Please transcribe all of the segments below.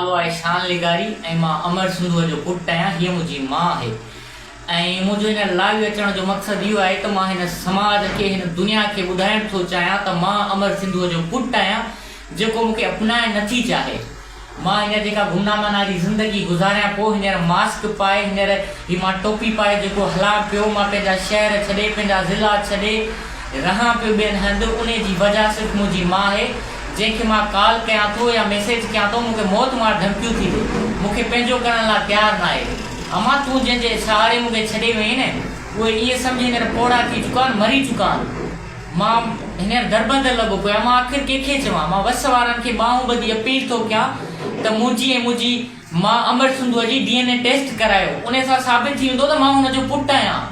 نالو آهي شان لغاري ۽ مان امر سنڌوء جو پٽ آهيان، هيء منهنجي ماء آهي ۽ منهنجو هن لائيو اچڻ جو مقصد اهو آهي ته مان هن سماج کي هن دنيا کي ٻڌائڻ ٿو چاهيان ته مان امر سنڌوء جو پٽ آهيان جيڪو مون کي اپنائڻ نٿي چاهي. مان هينئر جيڪا گمناما ناري زندگي گذاريان پيو، هينئر ماسڪ پائي، هينئر هي مان ٽوپي پائي جيڪو هلان پيو، مان پنهنجا شهر ڇڏي، پنهنجا ضلعا ڇڏي رهان پيو ٻين هنڌ، انهي جي وجهه صرف منهنجي ماء آهي، جنهن کي مان ڪال ڪيان ٿو يا ميسيج ڪيان ٿو، مون کي موت مار ڌمڪيون ٿي ڏي، مون کي پنهنجو ڪرڻ لاء تيار ناهي. امان تون جنهن جي سهاري مون کي ڇڏي وئين نه، اهي ائين سمجهه هينئر پوڙها ٿي چڪا آهن، مري چڪا آهن. مان هينئر دربدر لڳو پيو آهيان، مان آخر ڪنهن کي چوان؟ مان وس وارن کي ٻانهون ٻڌي اپيل ٿو ڪيان ته منهنجي ۽ منهنجي ماء امر سنڌوء جي ڊي اين اي ٽيسٽ ڪرايو، انهي سان ثابت ٿي ويندو ته مان هن جو پٽ آهيان.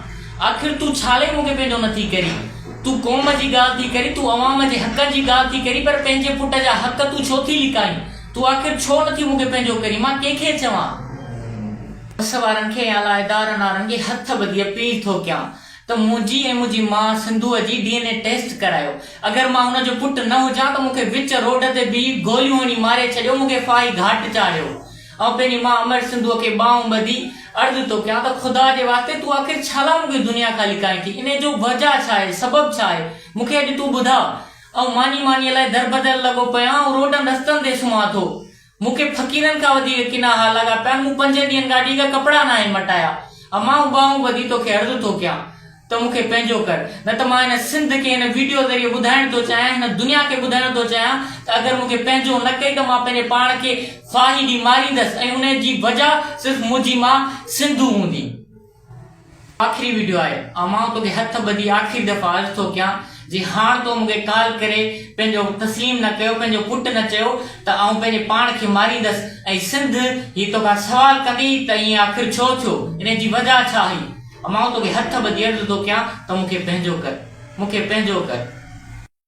آخر تون ڇالئي مون کي پنهنجو نه ٿي ڪرين؟ تون قوم جي ڳالهه ٿي ڪرين، تون عوام جي حقن جي ڳالهه ٿي ڪرين، پر پنهنجي پٽ جا حق تون ڇو ٿي لڪائين؟ تون آخر ڇو نه ٿي مون کي پنهنجو ڪرين؟ مان ڪنهن کي چوان؟ وس وارن کي ۽ اعليٰ ادارن وارن کي هٿ ٻڌي اپيل ٿو ڪيان ته منهنجي ۽ منهنجي ماء سنڌوء جي ڊي اين اي ٽيسٽ ڪرايو. اگر مان هن جو پٽ نه هجان ته مون کي وچ روڊ تي بيهي گوليون هڻي ماري ڇڏيو، مون کي ڦاهي گهاٽ چاڙهيو. آئون پنهنجي ماء امڙ سنڌوء کي ٻانهون ٻڌي عرض ٿو ڪيان ته خدا جي واسطي تون آخر ڇالاء مون کي دنيا کان لڪائين ٿي؟ انهيء جو وجهه ڇا آهي؟ سبب ڇا آهي؟ مون کي اڄ تون ٻڌاء. آئون ماني مانيء لاء دربدر لڳو پيو آهيان، آئون روڊن رستن تي سمهان ٿو. مون کي فقيرن کان وڌيڪ ڪنا حال لڳا پيا آهن، مون پنجن ڏينهن کان اڄ کان ڪپڙا ناهن مٽايا. امان ٻانهون ٻڌي توکي عرض ٿو ڪيان ته مون کي پنهنجو ڪر، نه ته مان هن سنڌ کي هن ويڊيو ذريعي ٻڌائڻ ٿو چاهيان، هن دنيا کي ٻڌائڻ ٿو چاهيان ته اگر مون کي پنهنجو نه ڪئي ته مان پنهنجي پاڻ کي ڦاهي ڏئي ماريندس ۽ انهي جي وجهه صرف منهنجي ماء سنڌو هوندي. آخري ويڊيو آهي امان توکي هٿ ٻڌي آخري دفعا عرض ٿو ڪيان جي هاڻ تو مونکي ڪال ڪري پنهنجو تسليم نه ڪيو پنهنجو پٽ نه چيو ته آئون پنهنجي پاڻ کي ماريندس ۽ سنڌ هي توکان سوال ڪندي ته ائين آخر ڇو ٿيو انهي جي وجه ڇا هئي امان توکي هٿ ٻڌي عرض ٿو ڪيان ته مونکي پنهنجو ڪر مونکي پنهنجو ڪر.